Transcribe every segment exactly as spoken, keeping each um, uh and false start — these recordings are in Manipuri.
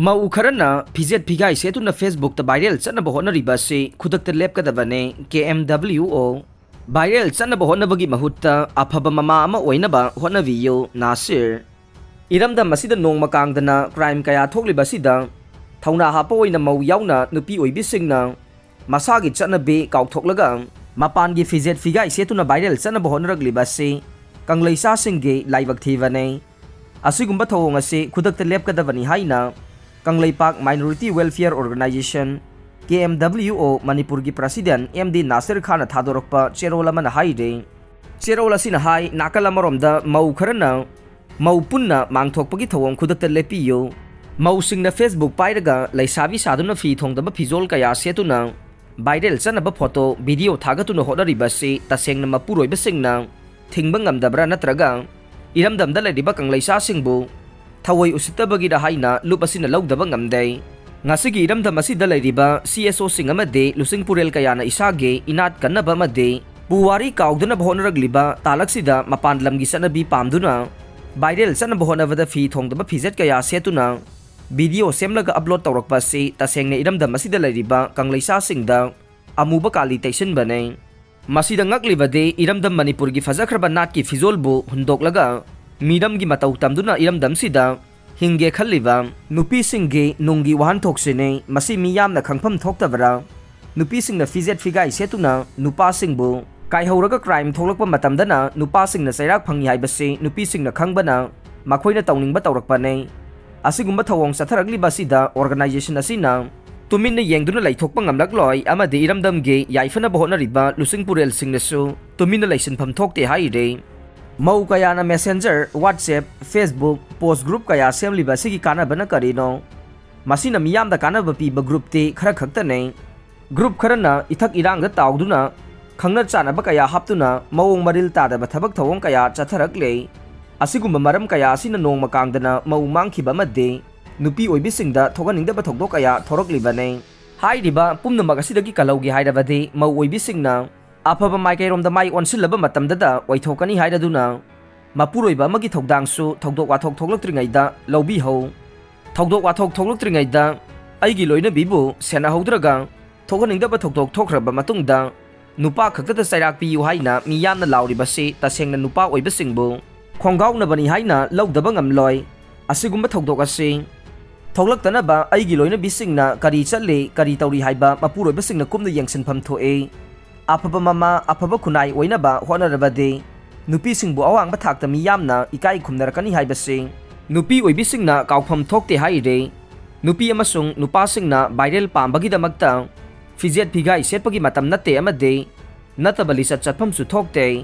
ꯃꯧ ꯈꯔꯅ ꯐꯤꯖꯦꯠ ꯐꯤꯒꯥꯏ ꯁꯦꯠꯇꯨꯅ Facebookꯇ viral ꯆꯠꯅꯕ ꯍꯣꯠꯅꯔꯤꯕ ꯑꯁꯤ ꯈꯨꯗꯛꯇ ꯂꯦꯞꯀꯗꯕꯅꯤ꯫ K M W O viral ꯆꯠꯅꯕ ꯍꯣꯠꯅꯕꯒꯤ ꯃꯍꯨꯠꯇ ꯑꯐꯕ ꯃꯃꯥ ꯑꯃ ꯑꯣꯏꯅꯕ ꯍꯣꯠꯅꯕꯤꯌꯨ, ꯅꯥꯁꯤꯔ꯫ ꯏꯔꯝꯗꯝ ꯑꯁꯤꯗ ꯅꯣꯡꯃ ꯀꯥꯡꯗꯅ crime ꯀꯌꯥ ꯊꯣꯛꯂꯤꯕ ꯑꯁꯤꯗ ꯊꯧꯅꯥ ꯍꯥꯞꯄ ꯑꯣꯏꯅ ꯃꯧ ꯌꯥꯎꯅ ꯅꯨꯄꯤ ꯑꯣꯏꯕꯤꯁꯤꯡꯅ ꯃꯁꯥꯒꯤ ꯆꯠꯅꯕꯤ ꯀꯥꯎꯊꯣꯛꯂꯒ ꯃꯄꯥꯟꯒꯤ ꯐꯤꯖꯦꯠ ꯐꯤꯒꯥꯏ ꯁꯦꯠꯇꯨꯅ viral ꯆꯠꯅꯕ ꯍꯣꯠꯅꯔꯛꯂꯤꯕ ꯑꯁꯤ ꯀꯪꯂꯩꯁꯥꯁꯤꯡꯒꯤ ꯂꯥꯏꯕꯛ ꯊꯤꯕꯅꯤ꯫ ꯑꯁꯤꯒꯨꯝꯕ ꯊꯧꯑꯣꯡ ꯑꯁꯤ ꯈꯨꯗꯛꯇ ꯂꯦꯞꯀꯗꯕꯅꯤ ꯍꯥꯏꯅ Kangleipak Minority Welfare Organization, K M W O, ꯃꯅꯤꯄꯨꯔꯒꯤ president M D ꯅꯥꯁꯤꯔ ꯈꯥꯟꯅ ꯊꯥꯗꯣꯔꯛꯄ ꯆꯦꯔꯣꯜ ꯑꯃꯅ ꯍꯥꯏꯔꯤ꯫ ꯆꯦꯔꯣꯜ ꯑꯁꯤꯅ ꯍꯥꯏ, ꯅꯥꯀꯜ ꯑꯃꯔꯣꯝꯗ ꯃꯧ ꯈꯔꯅ ꯃꯧ ꯄꯨꯟꯅ ꯃꯥꯡꯊꯣꯛꯄꯒꯤ ꯊꯧꯑꯣꯡ ꯈꯨꯗꯛꯇ ꯂꯦꯞꯄꯤꯌꯨ꯫ ꯃꯧꯁꯤꯡꯅ Facebook ꯄꯥꯏꯔꯒ ꯂꯩꯁꯥꯕꯤ ꯁꯥꯗꯨꯅ ꯐꯤ ꯊꯣꯡꯗꯕ ꯐꯤꯖꯣꯜ ꯀꯌꯥ ꯁꯦꯠꯇꯨꯅ viral ꯆꯠꯅꯕ photo, video ꯊꯥꯒꯠꯇꯨꯅ ꯍꯣꯠꯅꯔꯤꯕ ꯑꯁꯤ ꯇꯁꯦꯡꯅ ꯃꯄꯨꯔꯣꯏꯕꯁꯤꯡꯅ ꯊꯤꯡꯕ ꯉꯝꯗꯕ꯭ꯔꯥ ꯅꯠꯇ꯭ꯔꯒ ꯏꯔꯝꯗꯝꯗ ꯂꯩꯔꯤꯕ ꯀꯪꯂꯩꯁꯥꯁꯤꯡꯕꯨ ꯊꯑꯣꯏ ꯎꯁꯤꯠꯇꯕꯒꯤꯔ ꯍꯥꯏꯅ ꯂꯨꯞ ꯑꯁꯤꯅ ꯂꯧꯗꯕ ꯉꯝꯗꯦ꯫ ꯉꯁꯤꯒꯤ ꯏꯔꯝꯗꯝ ꯑꯁꯤꯗ ꯂꯩꯔꯤꯕ C S Oꯁꯤꯡ ꯑꯃꯗꯤ ꯂꯨꯆꯤꯡ ꯄꯨꯔꯦꯜ ꯀꯌꯥꯅ ꯏꯁꯥꯒꯤ ꯏꯅꯥꯠ ꯀꯟꯅꯕ ꯑꯃꯗꯤ ꯄꯨꯋꯥꯔꯤ ꯀꯥꯎꯗꯅꯕ ꯍꯣꯠꯅꯔꯛꯂꯤꯕ ꯇꯥꯂꯛꯁꯤꯗ ꯃꯄꯥꯟ ꯂꯝꯒꯤ ꯆꯠꯅꯕꯤ ꯄꯥꯝꯗꯨꯅ viral ꯆꯠꯅꯕ ꯍꯣꯠꯅꯕꯗ ꯐꯤ ꯊꯣꯡꯗꯕ ꯐꯤꯖꯦꯠ ꯀꯌꯥ ꯁꯦꯠꯇꯨꯅ video ꯁꯦꯝꯂꯒ upload ꯇꯧꯔꯛꯄ ꯑꯁꯤ ꯇꯁꯦꯡꯅ ꯏꯔꯝꯗꯝ ꯑꯁꯤꯗ ꯂꯩꯔꯤꯕ ꯀꯪꯂꯩꯁꯥꯁꯤꯡꯗ ꯑꯃꯨꯕ ꯀꯥꯂꯤ ꯇꯩꯁꯤꯟꯕꯅꯤ꯫ ꯃꯁꯤꯗ ꯉꯛꯂꯤꯕꯗꯤ ꯏꯔꯝꯗꯝ ꯃꯅꯤꯄꯨꯔꯒꯤ ꯐꯖꯈ꯭ꯔꯕ ꯅꯥꯠꯀꯤ ꯐꯤꯖꯣꯜꯕꯨ ꯍꯨꯟꯗꯣꯛꯂꯒ ꯃꯤꯔꯝꯒꯤ ꯃꯇꯧ ꯇꯝꯗꯨꯅ ꯏꯔꯝꯗꯝꯁꯤꯗ ꯍꯤꯡꯒꯦ ꯈꯜꯂꯤꯕ ꯅꯨꯄꯤꯁꯤꯡꯒꯤ ꯅꯨꯡꯒꯤ ꯋꯥꯍꯟꯊꯣꯛꯁꯤꯅꯤ꯫ ꯃꯁꯤ ꯃꯤꯌꯥꯝꯅ ꯈꯪꯐꯝ ꯊꯣꯛꯇꯕ꯭ꯔꯥ? ꯅꯨꯄꯤꯁꯤꯡꯅ ꯐꯤꯖꯦꯠ ꯐꯤꯒꯥꯏ ꯁꯦꯠꯇꯨꯅ ꯅꯨꯄꯥꯁꯤꯡꯕꯨ ꯀꯥꯏꯍꯧꯔꯒ crime ꯊꯣꯛꯂꯛꯄ ꯃꯇꯝꯗꯅ ꯅꯨꯄꯥꯁꯤꯡꯅ ꯆꯩꯔꯥꯛ ꯐꯪꯏ ꯍꯥꯏꯕꯁꯤ ꯅꯨꯄꯤꯁꯤꯡꯅ ꯈꯪꯕꯅ ꯃꯈꯣꯏꯅ ꯇꯧꯅꯤꯡꯕ ꯇꯧꯔꯛꯄꯅꯤ꯫ ꯑꯁꯤꯒꯨꯝꯕ ꯊꯧꯑꯣꯡ ꯆꯠꯊꯔꯛꯂꯤꯕ ꯑꯁꯤꯗ organization ꯑꯁꯤꯅ ꯇꯨꯃꯤꯟꯅ ꯌꯦꯡꯗꯨꯅ ꯂꯩꯊꯣꯛꯄ ꯉꯝꯂꯛꯂꯣꯏ ꯑꯃꯗꯤ ꯏꯔꯝꯗꯝꯒꯤ ꯌꯥꯏꯐꯅꯕ ꯍꯣꯠꯅꯔꯤꯕ ꯂꯨꯆꯤꯡ ꯄꯨꯔꯦꯜꯁꯤꯡꯅꯁꯨ ꯇꯨꯃꯤꯟꯅ ꯂꯩꯁꯤꯟꯐꯝ ꯊꯣꯛꯇꯦ ꯍꯥꯏꯔꯤ꯫ ꯃꯧ ꯀꯌꯥꯅ Messenger, WhatsApp, Facebook post group ꯀꯌꯥ ꯁꯦꯝꯂꯤꯕ ꯑꯁꯤꯒꯤ ꯀꯥꯟꯅꯕꯅ ꯀꯔꯤꯅꯣ? ꯃꯁꯤꯅ ꯃꯤꯌꯥꯝꯗ ꯀꯥꯟꯅꯕ ꯄꯤꯕ groupꯇꯤ ꯈꯔ ꯈꯛꯇꯅꯤ꯫ Group ꯈꯔꯅ ꯏꯊꯛ ꯏꯔꯥꯡꯗ ꯇꯥꯎꯗꯨꯅ ꯈꯪꯅ ꯆꯥꯟꯅꯕ ꯀꯌꯥ ꯍꯥꯞꯇꯨꯅ ꯃꯑꯣꯡ ꯃꯔꯤꯜ ꯇꯥꯗꯕ ꯊꯕꯛ ꯊꯧꯑꯣꯡ ꯀꯌꯥ ꯆꯠꯊꯔꯛꯂꯤ꯫ ꯑꯁꯤꯒꯨꯝꯕ ꯃꯔꯝ ꯀꯌꯥ ꯑꯁꯤꯅ ꯅꯣꯡꯃ ꯀꯥꯡꯗꯅ ꯃꯧ ꯃꯥꯡꯈꯤꯕ ꯑꯃꯗꯤ ꯅꯨꯄꯤ ꯑꯣꯏꯕꯤꯁꯤꯡꯗ ꯊꯣꯛꯍꯟꯅꯤꯡꯗꯕ ꯊꯧꯗꯣꯛ ꯀꯌꯥ ꯊꯣꯔꯛꯂꯤꯕꯅꯤ꯫ ꯍꯥꯏꯔꯤꯕ ꯄꯨꯝꯅꯃꯛ ꯑꯁꯤꯗꯒꯤ ꯀꯜꯍꯧꯒꯦ ꯍꯥꯏꯔꯕꯗꯤ ꯃꯧ ꯑꯣꯏꯕꯤꯁꯤꯡꯅ ꯑꯐꯕ ꯃꯥꯏꯀꯩꯔꯣꯝꯗ ꯃꯥꯏ ꯑꯣꯟꯁꯤꯜꯂꯕ ꯃꯇꯝꯗꯗ ꯑꯣꯏꯊꯣꯛꯀꯅꯤ ꯍꯥꯏꯔꯗꯨꯅ ꯃꯄꯨꯔꯣꯏꯕ ꯑꯃꯒꯤ ꯊꯧꯗꯥꯡꯁꯨ ꯊꯧꯗꯣꯛ ꯋꯥꯊꯣꯛ ꯊꯣꯛꯂꯛꯇ꯭ꯔꯤꯉꯩꯗ ꯂꯧꯕꯤꯍꯧ꯫ ꯊꯧꯗꯣꯛ ꯋꯥꯊꯣꯛ ꯊꯣꯛꯂꯛꯇ꯭ꯔꯤꯉꯩꯗ ꯑꯩꯒꯤ ꯂꯣꯏꯅꯕꯤꯕꯨ ꯁꯦꯟꯅꯍꯧꯗ꯭ꯔꯒ ꯊꯣꯛꯍꯟꯅꯤꯡꯗꯕ ꯊꯧꯗꯣꯛ ꯊꯣꯛꯈ꯭ꯔꯕ ꯃꯇꯨꯡꯗ ꯅꯨꯄꯥ ꯈꯛꯇꯗ ꯆꯩꯔꯥꯛ ꯄꯤꯌꯨ ꯍꯥꯏꯅ ꯃꯤ ꯌꯥꯝꯅ ꯂꯥꯎꯔꯤꯕꯁꯤ ꯇꯁꯦꯡꯅ ꯅꯨꯄꯥ ꯑꯣꯏꯕꯁꯤꯡꯕꯨ ꯈꯣꯡꯒꯥꯎꯅꯕꯅꯤ ꯍꯥꯏꯅ ꯂꯧꯗꯕ ꯉꯝꯂꯣꯏ꯫ ꯑꯁꯤꯒꯨꯝꯕ ꯊꯧꯗꯣꯛ ꯑꯁꯤ ꯊꯣꯛꯂꯛꯇꯅꯕ ꯑꯩꯒꯤ ꯂꯣꯏꯅꯕꯤꯁꯤꯡꯅ ꯀꯔꯤ ꯆꯠꯂꯤ, ꯀꯔꯤ ꯇꯧꯔꯤ ꯍꯥꯏꯕ ꯃꯄꯨꯔꯣꯏꯕꯁꯤꯡꯅ ꯀꯨꯞꯅ ꯌꯦꯡꯁꯤꯟꯐꯝ ꯊꯣꯛꯏ꯫ ꯑꯐꯕ ꯃꯃꯥ, ꯑꯐꯕ ꯈꯨꯟꯅꯥꯏ ꯑꯣꯏꯅꯕ ꯍꯣꯠꯅꯔꯕꯗꯤ ꯅꯨꯄꯤꯁꯤꯡꯕꯨ ꯑꯋꯥꯡꯕ ꯊꯥꯛꯇ ꯃꯤꯌꯥꯝꯅ ꯏꯀꯥꯏ ꯈꯨꯝꯅꯔꯛꯀꯅꯤ ꯍꯥꯏꯕꯁꯤ ꯅꯨꯄꯤ ꯑꯣꯏꯕꯤꯁꯤꯡꯅ ꯀꯥꯎꯐꯝ ꯊꯣꯛꯇꯦ ꯍꯥꯏꯔꯤ꯫ ꯅꯨꯄꯤ ꯑꯃꯁꯨꯡ ꯅꯨꯄꯥꯁꯤꯡꯅ viral ꯄꯥꯝꯕꯒꯤꯗꯃꯛꯇ ꯐꯤꯖꯦꯠ ꯐꯤꯒꯥꯏ ꯁꯦꯠꯄꯒꯤ ꯃꯇꯝ ꯅꯠꯇꯦ ꯑꯃꯗꯤ ꯅꯠꯇꯕ ꯂꯤꯆꯠ ꯆꯠꯐꯝꯁꯨ ꯊꯣꯛꯇꯦ꯫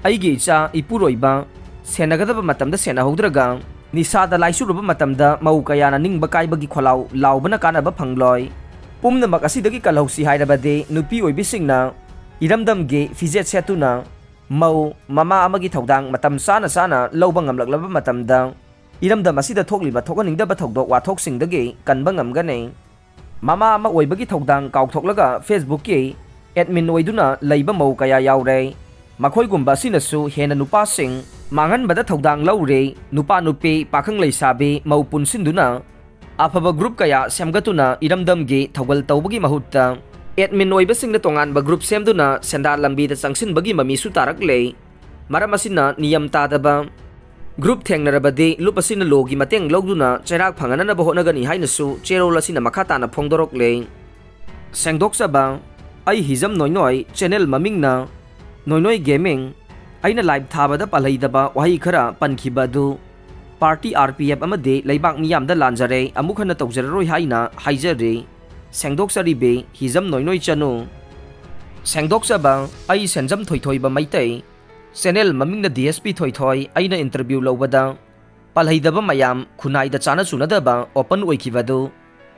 ꯑꯩꯒꯤ ꯏꯆꯥ ꯏꯄꯨꯔꯣꯏꯕ ꯁꯦꯟꯅꯒꯗꯕ ꯃꯇꯝꯗ ꯁꯦꯟꯅꯍꯧꯗ꯭ꯔꯒ ꯅꯤꯁꯥꯗ ꯂꯥꯏꯆꯨꯔꯕ ꯃꯇꯝꯗ ꯃꯧ ꯀꯌꯥꯅ ꯅꯤꯡꯕ ꯀꯥꯏꯕꯒꯤ ꯈꯣꯜꯂꯥꯎ ꯂꯥꯎꯕꯅ ꯀꯥꯟꯅꯕ ꯐꯪꯂꯣꯏ꯫ ꯄꯨꯝꯅꯃꯛ ꯑꯁꯤꯗꯒꯤ ꯀꯜꯍꯧꯁꯤ ꯍꯥꯏꯔꯕꯗꯤ ꯅꯨꯄꯤ ꯑꯣꯏꯕꯤꯁꯤꯡꯅ ꯏꯔꯝꯗꯝꯒꯤ ꯐꯤꯖꯦꯠ ꯁꯦꯠꯇꯨꯅ ꯃꯧ, ꯃꯃꯥ ꯑꯃꯒꯤ ꯊꯧꯗꯥꯡ ꯃꯇꯝ ꯆꯥꯅ ꯆꯥꯅ ꯂꯧꯕ ꯉꯝꯂꯛꯂꯕ ꯃꯇꯝꯗ ꯏꯔꯝꯗꯝ ꯑꯁꯤꯗ ꯊꯣꯛꯂꯤꯕ ꯊꯣꯛꯍꯟꯅꯤꯡꯗꯕ ꯊꯧꯗꯣꯛ ꯋꯥꯊꯣꯛꯁꯤꯡꯗꯒꯤ ꯀꯟꯕ ꯉꯝꯒꯅꯤ꯫ ꯃꯃꯥ ꯑꯃ ꯑꯣꯏꯕꯒꯤ ꯊꯧꯗꯥꯡ ꯀꯥꯎꯊꯣꯛꯂꯒ Facebookꯀꯤ admin ꯑꯣꯏꯗꯨꯅ ꯂꯩꯕ ꯃꯧ ꯀꯌꯥ ꯌꯥꯎꯔꯦ꯫ ꯃꯈꯣꯏꯒꯨꯝꯕ ꯑꯁꯤꯅꯁꯨ ꯍꯦꯟꯅ ꯅꯨꯄꯥꯁꯤꯡ ꯃꯥꯡꯍꯟꯕꯗ ꯊꯧꯗꯥꯡ ꯂꯧꯔꯦ꯫ ꯅꯨꯄꯥ ꯅꯨꯄꯤ, ꯄꯥꯈꯪ ꯂꯩꯁꯥꯕꯤ, ꯃꯧ ꯄꯨꯟꯁꯤꯟꯗꯨꯅ ꯑꯐꯕ group ꯀꯌꯥ ꯁꯦꯝꯒꯠꯇꯨꯅ ꯏꯔꯝꯗꯝꯒꯤ ꯊꯧꯒꯜ ꯇꯧꯕꯒꯤ ꯃꯍꯨꯠꯇ admin ꯑꯣꯏꯕꯁꯤꯡꯅ ꯇꯣꯉꯥꯟꯕ group ꯁꯦꯝꯗꯨꯅ ꯁꯦꯟꯗꯥꯟ ꯂꯝꯕꯤꯗ ꯆꯪꯁꯤꯟꯕꯒꯤ ꯃꯃꯤꯁꯨ ꯇꯥꯔꯛꯂꯦ꯫ ꯃꯔꯝ ꯑꯁꯤꯅ ꯅꯤꯌꯝ ꯇꯥꯗꯕ group ꯊꯦꯡꯅꯔꯕꯗꯤ ꯂꯨꯞ ꯑꯁꯤꯅ lawꯒꯤ ꯃꯇꯦꯡ ꯂꯧꯗꯨꯅ ꯆꯩꯔꯥꯛ ꯐꯪꯍꯟꯅꯕ ꯍꯣꯠꯅꯒꯅꯤ ꯍꯥꯏꯅꯁꯨ ꯆꯦꯔꯣꯜ ꯑꯁꯤꯅ ꯃꯈꯥ ꯇꯥꯅ ꯐꯣꯡꯗꯣꯔꯛꯂꯦ꯫ ꯁꯦꯡꯗꯣꯛꯆꯕ, ꯑꯩ ꯍꯤꯖꯝ ꯅꯣꯏꯅꯣꯏ, channel ꯃꯃꯤꯡꯅ ꯅꯣꯏꯅꯣꯏ Gaming꯫ ꯑꯩꯅ live ꯊꯥꯕꯗ ꯄꯜꯍꯩꯗꯕ ꯋꯥꯍꯩ ꯈꯔ ꯄꯟꯈꯤꯕ ꯑꯗꯨ party R P F ꯑꯃꯗꯤ ꯂꯩꯕꯥꯛ ꯃꯤꯌꯥꯝꯗ ꯂꯥꯟꯖꯔꯦ, ꯑꯃꯨꯛ ꯍꯟꯅ ꯇꯧꯖꯔꯔꯣꯏ ꯍꯥꯏꯅ ꯍꯥꯏꯖꯔꯤ꯫ ꯁꯦꯡꯗꯣꯛꯆꯔꯤꯕꯤ ꯍꯤꯖꯝ ꯅꯣꯏꯅꯣꯏ ꯆꯅꯨ꯫ ꯁꯦꯡꯗꯣꯛꯆꯕ, ꯑꯩ ꯁꯦꯟꯖꯝ ꯊꯣꯏꯊꯣꯏꯕ ꯃꯩꯇꯩ꯫ Channel ꯃꯃꯤꯡꯅ D S P ꯊꯣꯏꯊꯣꯏ꯫ ꯑꯩꯅ interview ꯂꯧꯕꯗ ꯄꯜꯍꯩꯗꯕ ꯃꯌꯥꯝ, ꯈꯨꯟꯅꯥꯏꯗ ꯆꯥꯅ ꯆꯨꯅꯗꯕ open ꯑꯣꯏꯈꯤꯕ ꯑꯗꯨ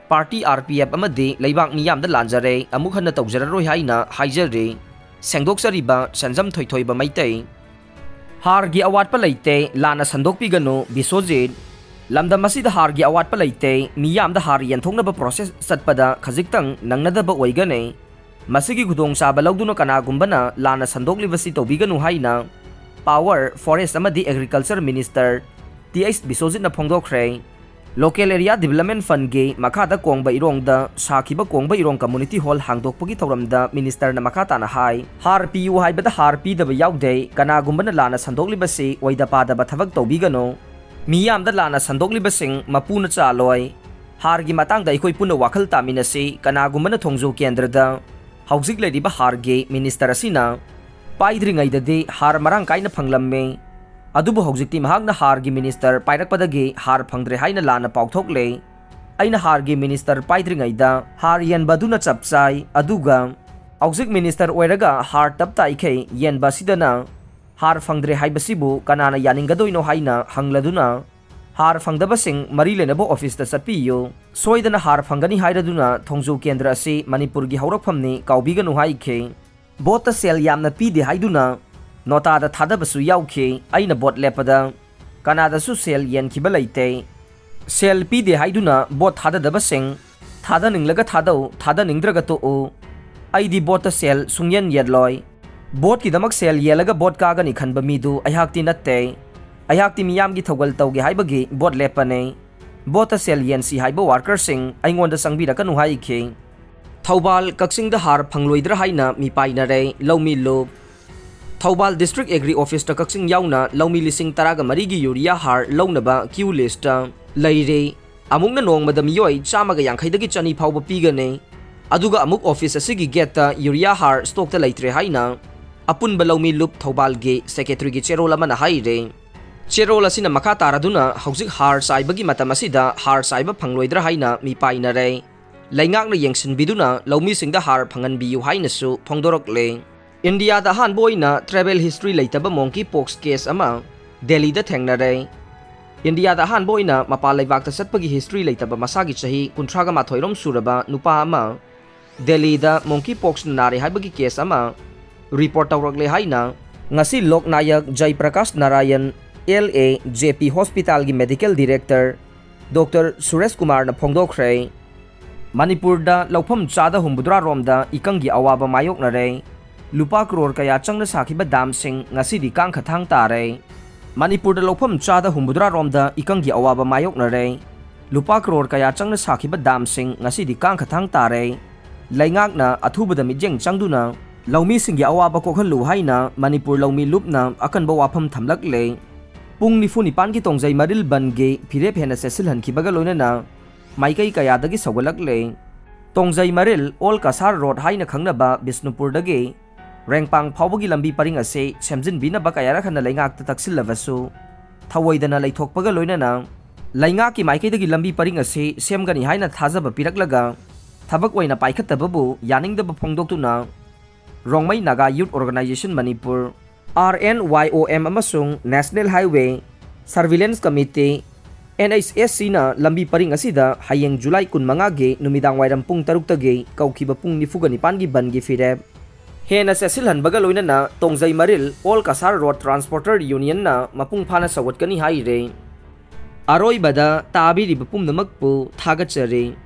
party R P F ꯑꯃꯗꯤ ꯂꯩꯕꯥꯛ ꯃꯤꯌꯥꯝꯗ ꯂꯥꯟꯖꯔꯦ, ꯑꯃꯨꯛ ꯍꯟꯅ ꯇꯧꯖꯔꯔꯣꯏ ꯍꯥꯏꯅ ꯍꯥꯏꯖꯔꯤ꯫ ꯁꯦꯡꯗꯣꯛꯆꯔꯤꯕ ꯁꯦꯟꯖꯝ ꯊꯣꯏꯊꯣꯏꯕ ꯃꯩꯇꯩ꯫ ꯍꯥꯔꯒꯤ ꯑꯋꯥꯠꯄ ꯂꯩꯇꯦ, ꯂꯥꯟꯅ ꯁꯟꯗꯣꯛꯄꯤꯒꯅꯨ ꯕꯤꯁꯣꯖꯤꯠ꯫ ꯂꯝꯗꯝ ꯑꯁꯤꯗ ꯍꯥꯔꯒꯤ ꯑꯋꯥꯠꯄ ꯂꯩꯇꯦ, ꯃꯤꯌꯥꯝꯗ ꯍꯥꯔ ꯌꯦꯟꯊꯣꯛꯅꯕ process ꯆꯠꯄꯗ ꯈꯖꯤꯛꯇꯪ ꯅꯪꯅꯗꯕ ꯑꯣꯏꯒꯅꯤ꯫ ꯃꯁꯤꯒꯤ ꯈꯨꯗꯣꯡꯆꯥꯕ ꯂꯧꯗꯨꯅ ꯀꯅꯥꯒꯨꯝꯕꯅ ꯂꯥꯟꯅ ꯁꯟꯗꯣꯛꯂꯤꯕꯁꯤ ꯇꯧꯕꯤꯒꯅꯨ ꯍꯥꯏꯅ Power, Forest ꯑꯃꯗꯤ Agriculture Minister Th ꯕꯤꯁꯣꯖꯤꯠꯅ ꯐꯣꯡꯗꯣꯛꯈ꯭ꯔꯦ꯫ Local Area Development Fundꯀꯤ ꯃꯈꯥꯗ ꯀꯣꯡꯕ ꯏꯔꯣꯡꯗ ꯁꯥꯈꯤꯕ ꯀꯣꯡꯕ ꯏꯔꯣꯡ Community Hall ꯍꯥꯡꯗꯣꯛꯄꯒꯤ ꯊꯧꯔꯝꯗ Ministerꯅ ꯃꯈꯥ ꯇꯥꯅ ꯍꯥꯏ, ꯍꯥꯔ ꯄꯤꯌꯨ ꯍꯥꯏꯕꯗ ꯍꯥꯔ ꯄꯤꯗꯕ ꯌꯥꯎꯗꯦ, ꯀꯅꯥꯒꯨꯝꯕꯅ ꯂꯥꯟꯅ ꯁꯟꯗꯣꯛꯂꯤꯕꯁꯤ ꯑꯣꯏꯗ ꯄꯥꯗꯕ ꯊꯕꯛ ꯇꯧꯕꯤꯒꯅꯨ꯫ ꯃꯤꯌꯥꯝꯗ ꯂꯥꯟꯅ ꯁꯟꯗꯣꯛꯂꯤꯕꯁꯤꯡ ꯃꯄꯨꯅ ꯆꯥꯂꯣꯏ꯫ ꯍꯥꯔꯒꯤ ꯃꯇꯥꯡꯗ ꯑꯩꯈꯣꯏ ꯄꯨꯟꯅ ꯋꯥꯈꯜ ꯇꯥꯃꯤꯟꯅꯁꯤ꯫ ꯀꯅꯥꯒꯨꯝꯕꯅ ꯊꯣꯡꯖꯨ ꯀꯦꯟꯗ꯭ꯔꯗ ꯍꯧꯖꯤꯛ ꯂꯩꯔꯤꯕ ꯍꯥꯔꯒꯤ Minister ꯑꯁꯤꯅ ꯄꯥꯏꯗ꯭ꯔꯤꯉꯩꯗꯗꯤ ꯍꯥꯔ ꯃꯔꯥꯡ ꯀꯥꯏꯅ ꯐꯪꯂꯝꯃꯤ, ꯑꯗꯨꯕꯨ ꯍꯧꯖꯤꯛꯇꯤ ꯃꯍꯥꯛꯅ ꯍꯥꯔꯒꯤ Minister ꯄꯥꯏꯔꯛꯄꯗꯒꯤ ꯍꯥꯔ ꯐꯪꯗ꯭ꯔꯦ ꯍꯥꯏꯅ ꯂꯥꯟꯅ ꯄꯥꯎꯊꯣꯛꯂꯦ꯫ ꯑꯩꯅ ꯍꯥꯔꯒꯤ Minister ꯄꯥꯏꯗ꯭ꯔꯤꯉꯩꯗ ꯍꯥꯔ ꯌꯦꯟꯕ ꯑꯗꯨꯅ ꯆꯞ ꯆꯥꯏ, ꯑꯗꯨꯒ ꯍꯧꯖꯤꯛ Minister ꯑꯣꯏꯔꯒ ꯍꯥꯔ ꯇꯞ ꯇꯥꯏꯈꯩ ꯌꯦꯟꯕ ꯑꯁꯤꯗꯅ ꯍꯥꯔ ꯐꯪꯗ꯭ꯔꯦ ꯍꯥꯏꯕꯁꯤꯕꯨ ꯀꯅꯥꯅ ꯌꯥꯅꯤꯡꯒꯗꯣꯏꯅꯣ ꯍꯥꯏꯅ ꯍꯪꯂꯗꯨꯅ ꯍꯥꯔ ꯐꯪꯗꯕꯁꯤꯡ ꯃꯔꯤ ꯂꯩꯅꯕ officeꯇ ꯆꯠꯄꯤꯌꯨ꯫ ꯁꯣꯏꯗꯅ ꯍꯥꯔ ꯐꯪꯒꯅꯤ ꯍꯥꯏꯔꯗꯨꯅ ꯊꯣꯡꯖꯨ ꯀꯦꯟꯗ꯭ꯔ ꯑꯁꯤ ꯃꯅꯤꯄꯨꯔꯒꯤ ꯍꯧꯔꯛꯐꯝꯅꯤ, ꯀꯥꯎꯕꯤꯒꯅꯨ ꯍꯥꯏꯈꯤ꯫ ꯚꯣꯠꯇ ꯁꯦꯜ ꯌꯥꯝꯅ ꯄꯤꯗꯦ ꯍꯥꯏꯗꯨꯅ ꯅꯣꯇꯥꯗ ꯊꯥꯗꯕꯁꯨ ꯌꯥꯎꯈꯤ꯫ ꯑꯩꯅ ꯚꯣꯠ ꯂꯦꯞꯄꯗ ꯀꯅꯥꯗꯁꯨ ꯁꯦꯜ ꯌꯦꯟꯈꯤꯕ ꯂꯩꯇꯦ꯫ ꯁꯦꯜ ꯄꯤꯗꯦ ꯍꯥꯏꯗꯨꯅ ꯚꯣꯠ ꯊꯥꯗꯗꯕꯁꯤꯡ, ꯊꯥꯗꯅꯤꯡꯂꯒ ꯊꯥꯗꯧ, ꯊꯥꯗꯅꯤꯡꯗ꯭ꯔꯒ ꯇꯣꯛꯎ꯫ ꯑꯩꯗꯤ ꯚꯣꯠꯇ ꯁꯦꯜ ꯁꯨꯡꯌꯦꯟ ꯌꯦꯠꯂꯣꯏ꯫ ꯚꯣꯠꯀꯤꯗꯃꯛ ꯁꯦꯜ ꯌꯦꯜꯂꯒ ꯚꯣꯠ ꯀꯥꯒꯅꯤ ꯈꯟꯕ ꯃꯤꯗꯨ ꯑꯩꯍꯥꯛꯇꯤ ꯅꯠꯇꯦ꯫ ꯑꯩꯍꯥꯛꯇꯤ ꯃꯤꯌꯥꯝꯒꯤ ꯊꯧꯒꯜ ꯇꯧꯒꯦ ꯍꯥꯏꯕꯒꯤ ꯚꯣꯠ ꯂꯦꯞꯄꯅꯤ꯫ ꯚꯣꯠꯇ ꯁꯦꯜ ꯌꯦꯟꯁꯤ ꯍꯥꯏꯕ workerꯁꯤꯡ ꯑꯩꯉꯣꯟꯗ ꯆꯪꯕꯤꯔꯛꯀꯅꯨ ꯍꯥꯏꯈꯤ꯫ ꯊꯧꯕꯥꯜ, ꯀꯛꯆꯤꯡꯗ ꯍꯥꯔ ꯐꯪꯂꯣꯏꯗ꯭ꯔꯥ ꯍꯥꯏꯅ ꯃꯤꯄꯥꯏꯅꯔꯦ ꯂꯧꯃꯤ ꯂꯨꯞ꯫ ꯊꯧꯕꯥꯜ District Agri Officeꯇ ꯀꯛꯆꯤꯡ ꯌꯥꯎꯅ ꯂꯧꯃꯤ ꯂꯤꯁꯤꯡ ꯇꯔꯥꯒ ꯃꯔꯤꯒꯤ urea ꯍꯥꯔ ꯂꯧꯅꯕ queue listꯇ ꯂꯩꯔꯤ꯫ ꯑꯃꯨꯛꯅ ꯅꯣꯡꯃꯗ ꯃꯤꯑꯣꯏ ꯆꯥꯝꯃꯒ ꯌꯥꯡꯈꯩꯗꯒꯤ ꯆꯅꯤ ꯐꯥꯎꯕ ꯄꯤꯒꯅꯤ꯫ ꯑꯗꯨꯒ ꯑꯃꯨꯛ office ꯑꯁꯤꯒꯤ gateꯇ urea ꯍꯥꯔ stockꯇ ꯂꯩꯇ꯭ꯔꯦ ꯍꯥꯏꯅ ꯑꯄꯨꯟꯕ ꯂꯧꯃꯤ ꯂꯨꯞ ꯊꯧꯕꯥꯜꯒꯤ secretaryꯒꯤ ꯆꯦꯔꯣꯜ ꯑꯃꯅ ꯍꯥꯏꯔꯦ꯫ ꯆꯦꯔꯣꯜ ꯑꯁꯤꯅ ꯃꯈꯥ ꯇꯥꯔꯗꯨꯅ ꯍꯧꯖꯤꯛ ꯍꯥꯔ ꯆꯥꯏꯕꯒꯤ ꯃꯇꯝ ꯑꯁꯤꯗ ꯍꯥꯔ ꯆꯥꯏꯕ ꯐꯪꯂꯣꯏꯗ꯭ꯔꯥ ꯍꯥꯏꯅ ꯃꯤꯄꯥꯏꯅꯔꯦ꯫ ꯂꯩꯉꯥꯛꯅ ꯌꯦꯡꯁꯤꯟꯕꯤꯗꯨꯅ ꯂꯧꯃꯤꯁꯤꯡꯗ ꯍꯥꯔ ꯐꯪꯍꯟꯕꯤꯌꯨ ꯍꯥꯏꯅꯁꯨ ꯐꯣꯡꯗꯣꯔꯛꯂꯦ꯫ ꯏꯟꯗꯤꯌꯥꯗ ꯑꯍꯥꯟꯕ ꯑꯣꯏꯅ travel history ꯂꯩꯇꯕ monkey pox case ꯑꯃ ꯗꯦꯜꯂꯤꯗ ꯊꯦꯡꯅꯔꯦ꯫ ꯏꯟꯗꯤꯌꯥꯗ ꯑꯍꯥꯟꯕ ꯑꯣꯏꯅ ꯃꯄꯥꯟ ꯂꯩꯕꯥꯛꯇ ꯆꯠꯄꯒꯤ history ꯂꯩꯇꯕ ꯃꯁꯥꯒꯤ ꯆꯍꯤ ꯀꯨꯟꯊ꯭ꯔꯥꯒ ꯃꯥꯊꯣꯏ ꯔꯣꯝ ꯁꯨꯔꯕ ꯅꯨꯄꯥ ꯑꯃ ꯗꯦꯜꯂꯤꯗ monkey poxꯅ ꯅꯥꯔꯦ ꯍꯥꯏꯕꯒꯤ case ꯑꯃ report ꯇꯧꯔꯛꯂꯦ ꯍꯥꯏꯅ ꯉꯁꯤ ꯂꯣꯛ Nayak ꯖꯌꯄ꯭ꯔꯀꯥꯁ Narayan, LAJP hospitalꯒꯤ medical director Doctor Suresh ꯀꯨꯃꯥꯔꯅ ꯐꯣꯡꯗꯣꯛꯈ꯭ꯔꯦ꯫ ꯃꯅꯤꯄꯨꯔꯗ ꯂꯧꯐꯝ ꯆꯥꯗ ꯍꯨꯝꯐꯨꯇꯔꯥ ꯔꯣꯝꯗ ꯏꯀꯪꯒꯤ ꯑꯋꯥꯕ ꯃꯥꯌꯣꯛꯅꯔꯦ꯫ ꯂꯨꯄꯥ ꯀ꯭ꯔꯣꯔ ꯀꯌꯥ ꯆꯪꯅ ꯁꯥꯈꯤꯕ damꯁꯤꯡ ꯉꯁꯤꯗꯤ ꯀꯥꯡꯈ ꯊꯥꯡ ꯇꯥꯔꯦ꯫ ꯃꯅꯤꯄꯨꯔꯗ ꯂꯧꯐꯝ ꯆꯥꯗ ꯍꯨꯝꯐꯨꯇꯔꯥ ꯔꯣꯝꯗ ꯏꯀꯪꯒꯤ ꯑꯋꯥꯕ ꯃꯥꯌꯣꯛꯅꯔꯦ꯫ ꯂꯨꯄꯥ ꯀ꯭ꯔꯣꯔ ꯀꯌꯥ ꯆꯪꯅ ꯁꯥꯈꯤꯕ ꯗꯥꯝꯁꯤꯡ ꯉꯁꯤꯗꯤ ꯀꯥꯡꯈ ꯊꯥꯡ ꯇꯥꯔꯦ꯫ ꯂꯩꯉꯥꯛꯅ ꯑꯊꯨꯕꯗ ꯃꯤꯠꯌꯦꯡ ꯆꯪꯗꯨꯅ ꯂꯧꯃꯤꯁꯤꯡꯒꯤ ꯑꯋꯥꯕ ꯀꯣꯛꯍꯜꯂꯨ ꯍꯥꯏꯅ ꯃꯅꯤꯄꯨꯔ ꯂꯧꯃꯤ ꯂꯨꯞꯅ ꯑꯀꯟꯕ ꯋꯥꯐꯝ ꯊꯝꯂꯛꯂꯦ꯫ ꯄꯨꯡ ꯅꯤꯐꯨ ꯅꯤꯄꯥꯟꯒꯤ ꯇꯣꯡꯖꯩ ꯃꯔꯤꯜ ꯕꯟꯒꯤ ꯐꯤꯔꯦꯞ ꯍꯦꯟꯅ ꯆꯦꯠꯁꯤꯜꯍꯟꯈꯤꯕꯒ ꯂꯣꯏꯅꯅ ꯃꯥꯏꯀꯩ ꯀꯌꯥꯗꯒꯤ ꯁꯧꯒꯠꯂꯛꯂꯦ꯫ ꯇꯣꯡꯖꯩ ꯃꯔꯤꯜ ꯑꯣꯜ ꯀꯁꯥꯔ ꯔꯣꯗ ꯍꯥꯏꯅ ꯈꯪꯅꯕ ꯕꯤꯁꯅꯨꯄꯨꯔꯗꯒꯤ ꯔꯦꯡꯄꯥꯡ ꯐꯥꯎꯕꯒꯤ ꯂꯝꯕꯤ ꯄꯔꯤꯡ ꯑꯁꯤ ꯁꯦꯝꯖꯤꯟꯕꯤꯅꯕ ꯀꯌꯥꯔꯛ ꯍꯟꯅ ꯂꯩꯉꯥꯛꯇ ꯇꯛꯁꯤꯜꯂꯕꯁꯨ ꯊꯑꯣꯏꯗꯅ ꯂꯩꯊꯣꯛꯄꯒ ꯂꯣꯏꯅꯅ ꯂꯩꯉꯥꯛꯀꯤ ꯃꯥꯏꯀꯩꯗꯒꯤ ꯂꯝꯕꯤ ꯄꯔꯤꯡ ꯑꯁꯤ ꯁꯦꯝꯒꯅꯤ ꯍꯥꯏꯅ ꯊꯥꯖꯕ ꯄꯤꯔꯛꯂꯒ ꯊꯕꯛ ꯑꯣꯏꯅ ꯄꯥꯏꯈꯠꯇꯕꯕꯨ ꯌꯥꯅꯤꯡꯗꯕ ꯐꯣꯡꯗꯣꯛꯇꯨꯅ Rongmei Naga youth organization Manipur, R N Y O M ꯑꯃꯁꯨꯡ national highway surveillance committee, N H S ꯁꯤꯅ ꯂꯝꯕꯤ ꯄꯔꯤꯡ ꯑꯁꯤꯗ ꯍꯌꯦꯡ ꯖꯨꯂꯥꯏ ꯀꯨꯟꯃꯉꯥꯒꯤ ꯅꯨꯃꯤꯗꯥꯡ ꯋꯥꯏꯔꯝ ꯄꯨꯡ ꯇꯔꯨꯛꯇꯒꯤ ꯀꯧꯈꯤꯕ ꯄꯨꯡ ꯅꯤꯐꯨꯒ ꯅꯤꯄꯥꯟꯒꯤ ꯕꯟꯒꯤ ꯐꯤꯔꯦꯞ ꯍꯦꯟꯅ ꯆꯦꯠꯁꯤꯜꯍꯟꯕꯒ ꯂꯣꯏꯅꯅ ꯇꯣꯡꯖꯩ ꯃꯔꯤꯜ ꯑꯣꯜ ꯀꯁꯥꯔ ꯔꯣꯗ ꯇ꯭ꯔꯥꯟꯁꯄꯣꯔꯇꯔ ꯌꯨꯅꯤꯌꯟꯅ ꯃꯄꯨꯡ ꯐꯥꯅ ꯁꯧꯒꯠꯀꯅꯤ ꯍꯥꯏꯔꯦ꯫ ꯑꯔꯣꯏꯕꯗ ꯇꯥꯕꯤꯔꯤꯕ ꯄꯨꯝꯅꯃꯛꯄꯨ ꯊꯥꯒꯠꯆꯔꯤ꯫